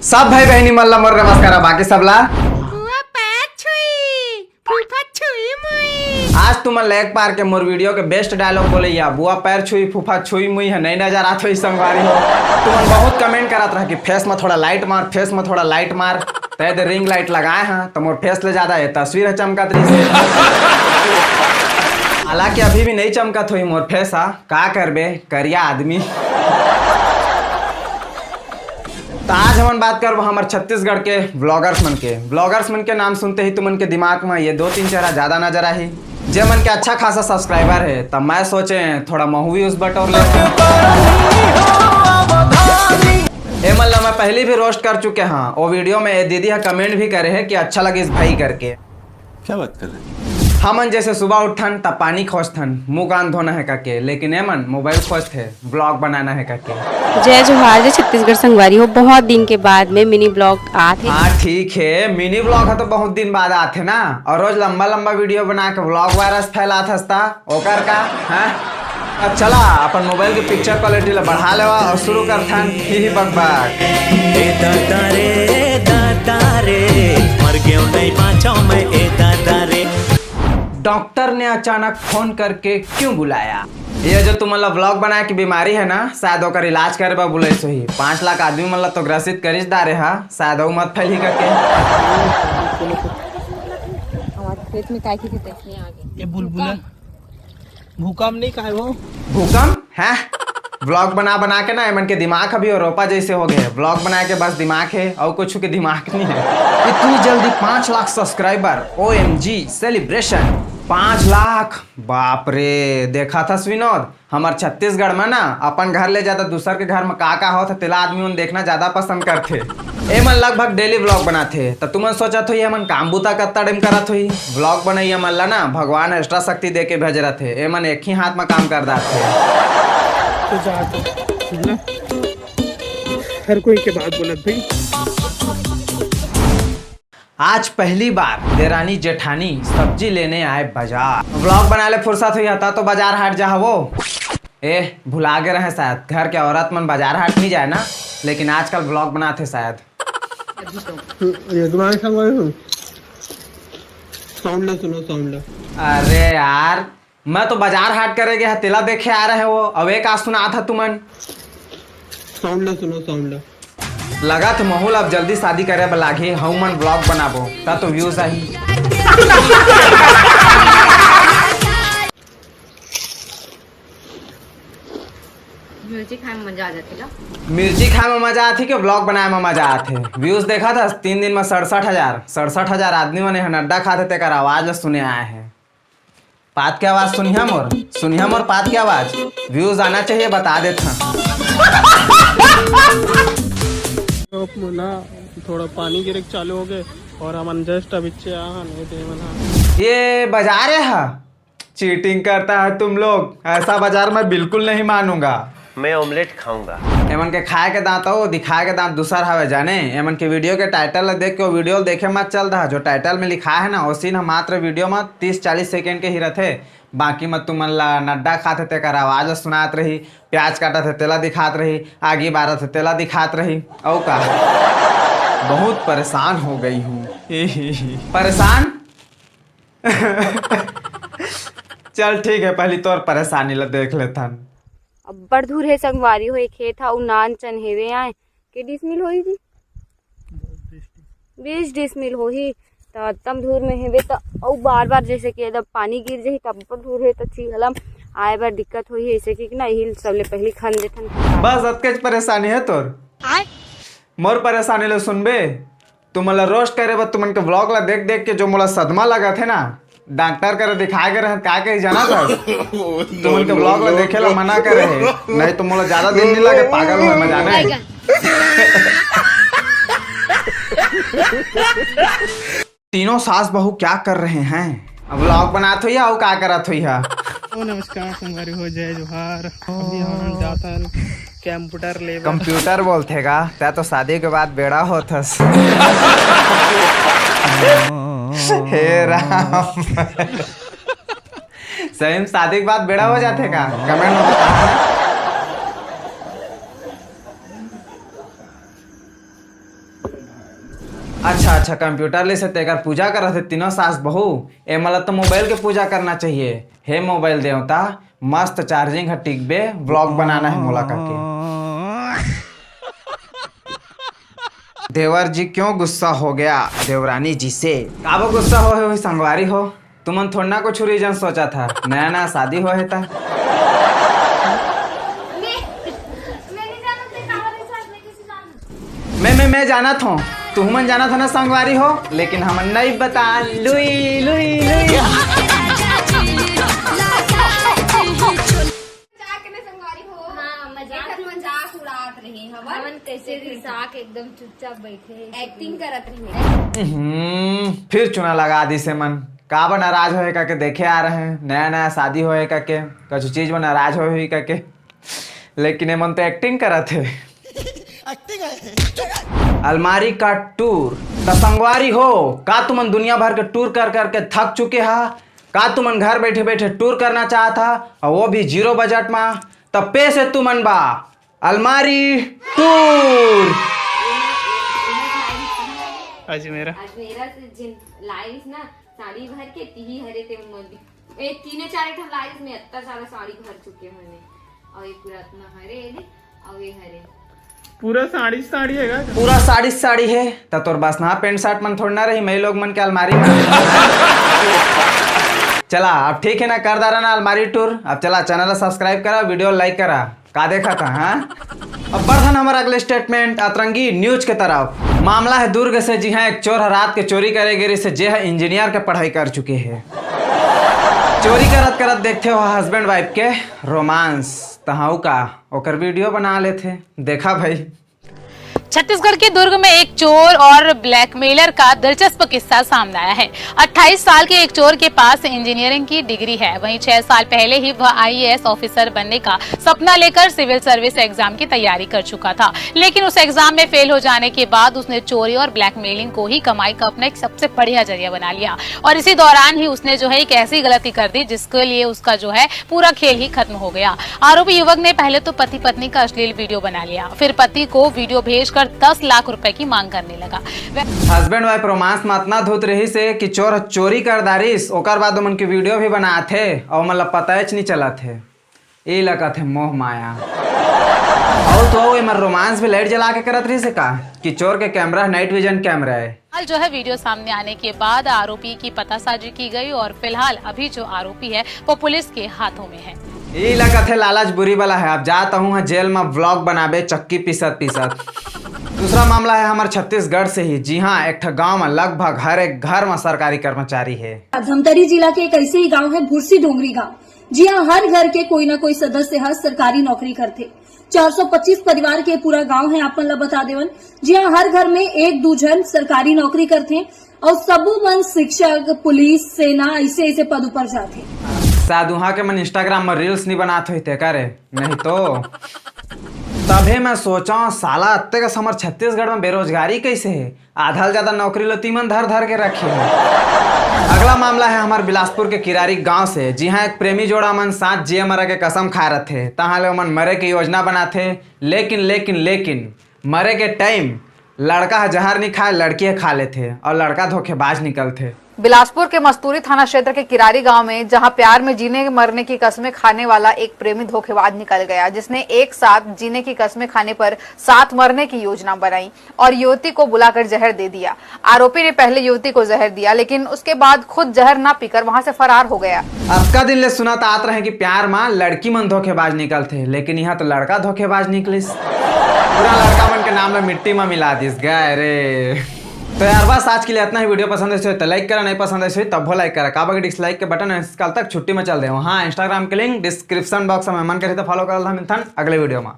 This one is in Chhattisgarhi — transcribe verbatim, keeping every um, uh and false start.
सब भाई बहिनी मन ला मोर नमस्कार, बाकी सब ला बुआ पैर छुई, फूफा छुई मुई। आज तुमन ला एक बार के मोर वीडियो के बेस्ट डायलॉग बोले या बुआ पैर छुई, फूफा छुई मुई है, नहीं नजर आत होई संगवारी हो। तुमन बहुत कमेंट करत रहा कि फेस में थोड़ा लाइट मार, फेस में थोड़ा लाइट मार। तय दे रिंग लाइट लगाए हा, तो मोर फेस ले ज्यादा ये तस्वीर है चमकत रही। हालांकि अभी भी नहीं चमकत होई मोर फेस हा, का करबे, करिया आदमी। तो आज हमन बात करबो हमर छत्तीसगढ़ के व्लॉगर्स मन के। व्लॉगर्स मन के नाम सुनते ही तुमन के दिमाग में ये दो तीन चेहरा ज्यादा नजर आही, जे मन के अच्छा खासा सब्सक्राइबर है। तब मैं सोचे थोड़ा महू व्यूज बटोर ले। ए मन ला मैं पहली भी रोस्ट कर चुके हाँ। वो वीडियो में ये दीदी हा कमेंट भी करे है कि अच्छा लगे इस भाई करके। क्या बात कर रहे हैं? हमन जैसे सुबह उठन त पानी खोजथन, मुंह कान धोना है करके, लेकिन एमन मोबाइल खोजथे, व्लॉग बनाना है करके। जय जोहार, जय छत्तीसगढ़ संगवारी हो। बहुत दिन के बाद में मिनी व्लॉग आत हे। हाँ ठीक है, मिनी व्लॉग है तो बहुत दिन बाद आत है ना, और रोज लंबा लंबा वीडियो बना के व्लॉग वायरस फैलात हस्ता, ओकर का? हाँ? अब चला अपन मोबाइल के पिक्चर क्वालिटी ला बढ़ा लेवा और शुरू करथन ही ही बकबक। ए दादा रे, ए दादा रे, मर गयो नहीं बाँचो मैं, ए दादा रे। डॉक्टर ने अचानक फोन करके क्यों बुलाया? ये जो तुमन ला व्लॉग बनाए के बीमारी है ना, शायद ओकर इलाज करे बर बुलाइस होही। पाँच लाख आदमी मन ला तो ग्रसित करिस डारे हा, शायद अउ मत फैलही करके। हमारे खेत में काय की थी, तैसने आ गए। ये बुलबुला भूकंप नहीं कहे वो। भूकंप है? व्लॉग बना बना के ना एमन के दिमाग अभी और रोपा जैसे हो गए। व्लॉग बनाए के बस दिमाग है और कुछ के दिमाग नहीं है। इतनी जल्दी पाँच लाख सब्सक्राइबर, ओएमजी सेलिब्रेशन। पाँच लाख, बाप रे। देखा था विनोद, हमर छत्तीसगढ़ में ना अपन घर ले ज्यादा दूसर के घर में का का होत हे, तेला आदमी मन देखना ज्यादा पसंद करथे। एमन लगभग डेली व्लॉग बनाथे, त तुमन सोचत होही एमन काम बूता कत्ता टाइम करत होही। व्लॉग बनइया मन ला ना भगवान एक्स्ट्रा शक्ति दे के भेजे रथे, एमन एक ही हाथ में काम कर डारथे। तो जा तो, समझला? हर कोई के बात बोलत भाई। आज पहली बार देरानी जेठानी सब्जी लेने आए बाजार। व्लॉग बनाए ले फुर्सत होई हता तो बाजार हाट जा हवो। ए, भुला गे रहे शायद, घर के औरत मन बाजार हाट नहीं जाए ना, लेकिन आजकल व्लॉग बनाथे शायद। ये तुम्हारे संग वाले सुन। साउंड ला सुनो, साउंड ला। अरे यार, मैं तो बाजार हाट करे गया, तेला देखे आ रहे हो, अब एक आज सुना था तुमन। साउंड ला सुनो, साउंड ला। लगा तो महू ला अब जल्दी शादी करे बर लागही, हऊ मन व्लॉग बनाबो, ता तो व्यूज आही। मिर्ची खाए में मजा आ जाती ना। मिर्ची खाए में मजा आती कि व्लॉग बनाए में मजा आथे? व्यूज देखा था तीन दिन में सड़सठ हजार, सड़सठ हजार आदमी मने हन अड्डा खाते तेकर आवाज ला सुने आए हैं। पात के आवाज सुनिहा मोर, सुनिहा मोर पात के आवाज। व्यूज आना चाहिए, बता देत हन। ना, थोड़ा पानी गिरे चालू हो गए और हमन जस्ट अभी आ नहीं दे मना। ये बाजार है हा? चीटिंग करता है तुम लोग, ऐसा बाजार मैं बिल्कुल नहीं मानूंगा। मैं ऑमलेट खाऊंगा। एमन के खाए के दांत अउ दिखाए के दांत दूसर हवे जाने। एमन के वीडियो के टाइटल ला देख के वो वीडियो ला देखे मत चल दहा। जो टाइटल में लिखा है ना, वो सीन हम मात्र वीडियो में तीस चालीस सेकंड के ही रथे। बाकी में तुमन ला नड्डा खाथे तेकर आवाज ला सुनात रही, प्याज काटत हे तेला दिखात रही, आगी बारत हे तेला दिखात रही। अउ का? बहुत परेशान हो गई हूँ। परेशान? चल ठीक है, पहली तोर परेशानी ला देख लेथन। अब्बड़ धूर हे संगवारी हो, ये खेत हा अउ नान चन हेवे आए। के डिसमिल होही जी? बीस डिसमिल होही। त अतम धूर में हेवे त अउ बार बार जैसे कि एकदम पानी गिर जाही त अब्बड़ धूर हे त चीहलम आए बर दिक्कत होही, ऐसे कि ना हिल सबले पहली खन देथन। बस अतकेच परेशानी है तोर? आय? मोर परेशानी ला सुनबे? तुमन ला रोस्ट करे बर तुमन के व्लॉग ला देख देख के जो मोला सदमा लगत हे ना, डॉक्टर करा दिखाए गे रहे, का कही जाना था? तुमन के व्लॉग ला देखे ला मना करे हे, नहीं तो मोला ज्यादा दिन नहीं लगे पागल होए में जाने। तीनों सास बहू क्या कर रहे हैं? अब व्लॉग बनात होई हा, अउ का करत होई हा? ओ नमस्कार संगवारी हो, जय जोहार। अभी हम जाता है कंप्यूटर लेबर। कंप्यूटर बोलथे का? तै तो शादी के बाद बेड़ा होथस। हे राम। सही में शादी के बाद बेड़ा हो जाथे का? कमेंट में बताना। अच्छा अच्छा, कंप्यूटर ले से तेकर पूजा करत हे तीनों सास बहू। ए, मला तो मोबाइल के पूजा करना चाहिए। हे मोबाइल देवता, मस्त चार्जिंग ह टिकबे, व्लॉग बनाना हे मोला काके। देवर जी क्यों गुस्सा हो गया देवरानी जी से? काबर गुस्सा होहे होही संगवारी हो? तुमन थोड़ा ना कुछ रीजन सोचा था, नया नया शादी होहे था। मैं मैं नहीं जानत, मैं काबर ऐसा, मैं कैसे जानूं? मैं मैं मैं जानत हूँ, तुमन जानत हो ना संगवारी हो, लेकिन हमन नहीं बता। लुई लुई लुई। मजाक के ना संगवारी हो। हाँ, मजाक। एकर मजाक उड़ात रहे हवन। हमन कैसे लेकिन रिसाक एकदम चुपचाप बैठे हैं। एक्टिंग करत रहे। हम्म, फिर चूना लगा दिस मन। काबर नाराज होहे करके देखे आ रहे हैं, नया नया शादी होहे करके, कुछ चीज में नाराज होहे होही करके, लेकिन एमन तो एक्टिंग करत हे। एक्टिंग है। अलमारी का टूर। त संगवारी हो, का तुमन दुनिया भर के टूर कर करके थक चुके हा? का तुमन घर बैठे बैठे टूर करना चाहत हा, और वो भी जीरो बजट मा? त पेश हे तुमन बा अलमारी टूर। अजमेरा। अजमेरा से जिन लाइव ना साड़ी भर के तिही हरे ते मोदी। ए, तीने चारे ठन लाइव में इतना सारा साड़ी भर चुके हन। और ये पूरा इतना हरे, ये देख, और ये हरे। पूरा साड़ी साड़ी है का? पूरा साड़ी साड़ी है। त तोर बस ना पैंट शर्ट मन थोड़ी ना रही, मैं लोग मन के अलमारी में। चला, अब ठीक है ना, कर डारा ना अलमारी टूर। अब चला, चैनल ला सब्सक्राइब करा, वीडियो लाइक करा। का देखा था, हाँ? अब बढ़थन हमर अगले स्टेटमेंट अतरंगी न्यूज के तरफ। मामला है दुर्ग से, जी हाँ, एक चोर ह रात के चोरी करे गे रिहिस हे, जे ह इंजीनियर के पढ़ाई कर चुके हे। चोरी करत करत देखते हो हस्बैंड वाइफ के रोमांस, तहाऊ का ओकर वीडियो बना लेथे। देखा भाई। छत्तीसगढ़ के दुर्ग में एक चोर और ब्लैकमेलर का दिलचस्प किस्सा सामने आया है। अट्ठाईस साल के एक चोर के पास इंजीनियरिंग की डिग्री है। वहीं छह साल पहले ही वह आईएएस ऑफिसर बनने का सपना लेकर सिविल सर्विस एग्जाम की तैयारी कर चुका था, लेकिन उस एग्जाम में फेल हो जाने के बाद उसने चोरी और ब्लैकमेलिंग को ही कमाई का अपना एक सबसे बढ़िया जरिया बना लिया। और इसी दौरान ही उसने जो है एक ऐसी गलती कर दी, जिसके लिए उसका जो है पूरा खेल ही खत्म हो गया। आरोपी युवक ने पहले तो पति पत्नी का अश्लील वीडियो बना लिया, फिर पति को वीडियो भेजकर दस लाख रुपए की मांग करने लगा। हस्बैंड वाइफ रोमांस में अतना धुत रहिस हे कि चोर चोरी कर डारिस, ओकर बाद ओमन के वीडियो भी बनाथे और ओमन ला पता ही नहीं चलत हे। ए ला कथे मोह माया। और तो एमन रोमांस भी लाइट जला के करत रहिस हे का कि चोर के कैमरा नाइट विजन कैमरा है। हाल जो है वीडियो सामने आने के बाद आरोपी की पतासाजी की गई और फिलहाल अभी जो आरोपी है वो पुलिस के हाथों में है। ए ला कथे लालच बुरी वाला है। अब जात हूँ जेल में व्लॉग बनाबे चक्की पीसत पीसत। दूसरा मामला है हमारे छत्तीसगढ़ से ही। जी हाँ, एक ठो गांव में लगभग हर एक घर में सरकारी कर्मचारी है। धमतरी जिला के एक ऐसे ही गांव है भुरसी डोंगरी गांव। जी हाँ, हर घर के कोई ना कोई सदस्य ह सरकारी नौकरी करथे। चार सौ पच्चीस परिवार के पूरा गांव है, आपन ला बता देवन। जी हाँ, हर घर में एक दू झन सरकारी नौकरी करथे और सबो मन शिक्षक, पुलिस, सेना, ऐसे ऐसे पद ऊपर जाथे। शायद उहाँ के मन इंस्टाग्राम में रील्स नहीं बनात होते का रे? नहीं तो। तभे मैं सोचा, साला अत्ते का हमर छत्तीसगढ़ में बेरोजगारी कैसे है? आधा ले ज्यादा नौकरी लो तीमन धर धर के रखे हो। अगला मामला है हमार बिलासपुर के किरारी गांव से। जी हाँ, एक प्रेमी जोड़ा मन साथ जिए मरे के कसम खाए रथे, तहाँ ले ओमन मरे के योजना बनाथे। लेकिन लेकिन लेकिन मरे के टाइम लड़का ह जहर नहीं खाए, लड़की ह खा लेथे और लड़का धोखेबाज निकलथे। बिलासपुर के मस्तूरी थाना क्षेत्र के किरारी गांव में जहां प्यार में जीने मरने की कस्में खाने वाला एक प्रेमी धोखेबाज निकल गया, जिसने एक साथ जीने की कस्में खाने पर साथ मरने की योजना बनाई और युवती को बुलाकर जहर दे दिया। आरोपी ने पहले युवती को जहर दिया, लेकिन उसके बाद खुद जहर ना पीकर वहां से फरार हो गया। अतका दिन ले सुनत आत रहे कि प्यार मा लड़की मन धोखेबाज निकलथे, लेकिन यहाँ तो लड़का धोखेबाज निकलिस। पूरा लड़का मन के नाम ला मिट्टी मा मिला दिस। गए रे। तो यार बस आज के लिए इतना ही। वीडियो पसंद आइस होही तो लाइक करा, नहीं पसंद आइस होही तब वो लाइक करा, काबर कि डिसलाइक के बटन आजकल तक छुट्टी में चल रहे हो। हाँ, इंस्टाग्राम के लिंक डिस्क्रिप्शन बॉक्स में, मन करे तो फॉलो कर ला। मिलथन अगले वीडियो में।